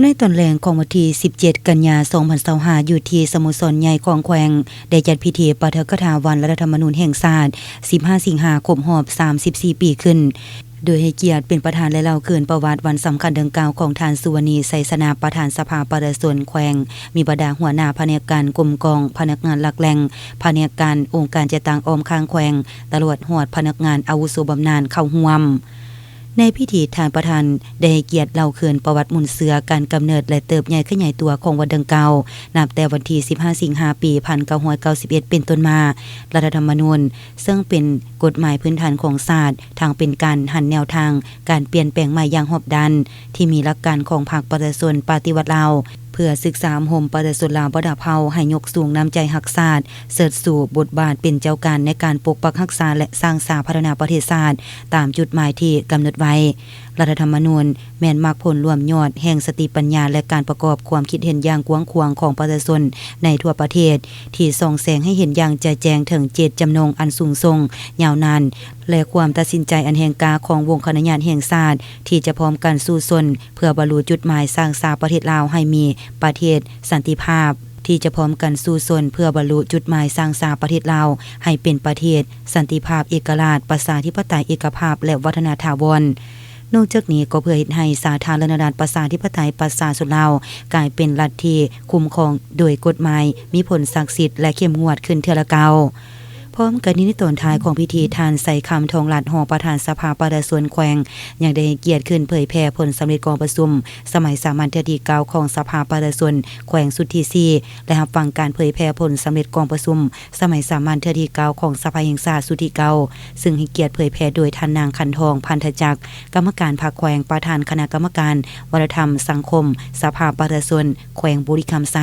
ໃນຕອນແລງຂອງວັນທີສິບເຈັດ ກັນຍາ ສອງພັນຊາວຫ້າ ຢູ່ທີ່ສະໂມສອນໃຫຍ່ຂອງແຂວງ ໄດ້ຈັດພິທີປາຖະກະຖາວັນລັດຖະທຳມະນູນແຫ່ງຊາດ ສິບຫ້າ ສິງຫາ ຄົບຮອບ ສາມສິບສີ່ ປີຂຶ້ນ, ໂດຍໃຫ້ກຽດເປັນປະທານ ແລະ ເລົ່າຄືນປະຫວັດວັນສຳຄັນດັ່ງກ່າວຂອງທ່ານ ສຸວັນນີ ໄຊຊະນະ ປະທານສະພາປະຊາຊົນແຂວງ, ມີບັນດາຫົວໜ້າພະແນກການ, ກົມກອງ, ພະນັກງານຫຼັກແຫຼ່ງ, ພະແນກການ, ອົງການຈັດຕັ້ງອ້ອມຂ້າງແຂວງ, ຕະຫຼອດຮອດພະນັກງານອາວຸໂສບຳນານເຂົ້າຮ່ວມ. ໃນພິທີ, ທ່ານປະທານໄດ້ໃຫ້ກຽດເລົ່າຄືນປະຫວັດມູນເຊື້ອການກຳເນີດ ແລະ ເຕີບໃຫຍ່ຂະຫຍາຍຕົວຂອງວັດດັ່ງກ່າວ, ນັບແຕ່ວັນທີສິບຫ້າ ສິງຫາ ປີພັນເກົ້າຮ້ອຍເກົ້າສິບເອັດ ເປັນຕົ້ນມາ, ລັດຖະທຳມະນູນ ເຊິ່ງເປັນກົດໝາຍພື້ນຖານຂອງຊາດ, ທັງເປັນການຫັນແນວທາງການປ່ຽນແປງໃໝ່ຢ່າງຮອບດ້ານ ທີ່ມີຫຼັກການຂອງພັກປະຊາຊົນປະຕິວັດລາວ, ເພື່ອສຶກສາອົບຮົມປະຊາຊົນລາວບັນດາເຜົ່າໃຫ້ຍົກສູງນ້ຳໃຈຮັກຊາດ, ເຊີດຊູບົດບາດເປັນເຈົ້າການໃນການປົກປັກຮັກສາ ແລະ ສ້າງສາພັດທະນາປະເທດຊາດຕາມຈຸດໝາຍທີ່ກຳນົດໄວ້. ລັດຖະທຳມະນູນແມ່ນໝາກຜົນລວມຍອດແຫ່ງສະຕິປັນຍາ ແລະ ການປະກອບຄວາມຄິດເຫັນຢ່າງກວ້າງຂວາງຂອງປະຊາຊົນໃນທົ່ວປະເທດ ທີ່ສ່ອງແສງໃຫ້ເຫັນຢ່າງຈະແຈ້ງເຖິງເຈດຈຳນົງອັນສູງສົ່ງ, ຍາວນານ ແລະ ຄວາມຕັດສິນໃຈອັນແຮງກ້າຂອງວົງຄະນະຍາດແຫ່ງຊາດ ທີ່ຈະພ້ອມກັນສູ້ຊົນເພື່ອບັນລຸຈຸດໝາຍສ້າງສາປະເທດລາວໃຫ້ມີປະເທດສັນຕິພາບ, ທີ່ຈະພ້ອມກັນສູ້ຊົນເພື່ອບັນລຸຈຸດໝາຍສ້າງສາປະເທດລາວໃຫ້ເປັນປະເທດສັນຕິພາບ, ເອກະລາດ, ປະຊາທິປະໄຕ, ເອກະພາບ ແລະ ວັດທະນະຖາວອນ. ນອກຈາກນີ້ກໍເພື່ອເຮັດໃຫ້ສາທາລະນະລັດປະຊາທິປະໄຕປະຊາຊົນລາວ ກາຍເປັນລັດທີ່ຄຸ້ມຄອງໂດຍກົດໝາຍ, ມີຜົນສັກສິດ ແລະ ເຂັ້ມງວດຂຶ້ນເທື່ອລະກ້າວ. ພ້ອມກັນນີ້, ໃນຕອນທ້າຍຂອງພິທີ, ທ່ານ ໄຊຄຳ ທອງລັດ ຮອງປະທານສະພາປະຊາຊົນແຂວງ ຍັງໄດ້ໃຫ້ກຽດຂຶ້ນເຜີຍແຜ່ຜົນສຳເລັດກອງປະຊຸມສະໄໝສາມັນເທື່ອທີເກົ້າຂອງສະພາປະຊາຊົນແຂວງຊຸດທີສີ່ ແລະ ຮັບຟັງການເຜີຍແຜ່ຜົນສຳເລັດກອງປະຊຸມສະໄໝສາມັນເທື່ອທີເກົ້າຂອງສະພາແຫ່ງຊາດຊຸດທີເກົ້າ ຊຶ່ງໃຫ້ກຽດເຜີຍແຜ່ໂດຍທ່ານນາງ ຂັນທອງ ພັນທະຈັກ ກຳມະການພັກແຂວງ, ປະທານຄະນະກຳມະການວັດທະນະທຳ, ສັງຄົມ ສະພາປະຊາຊົນແຂວງບໍລິຄຳໄຊ.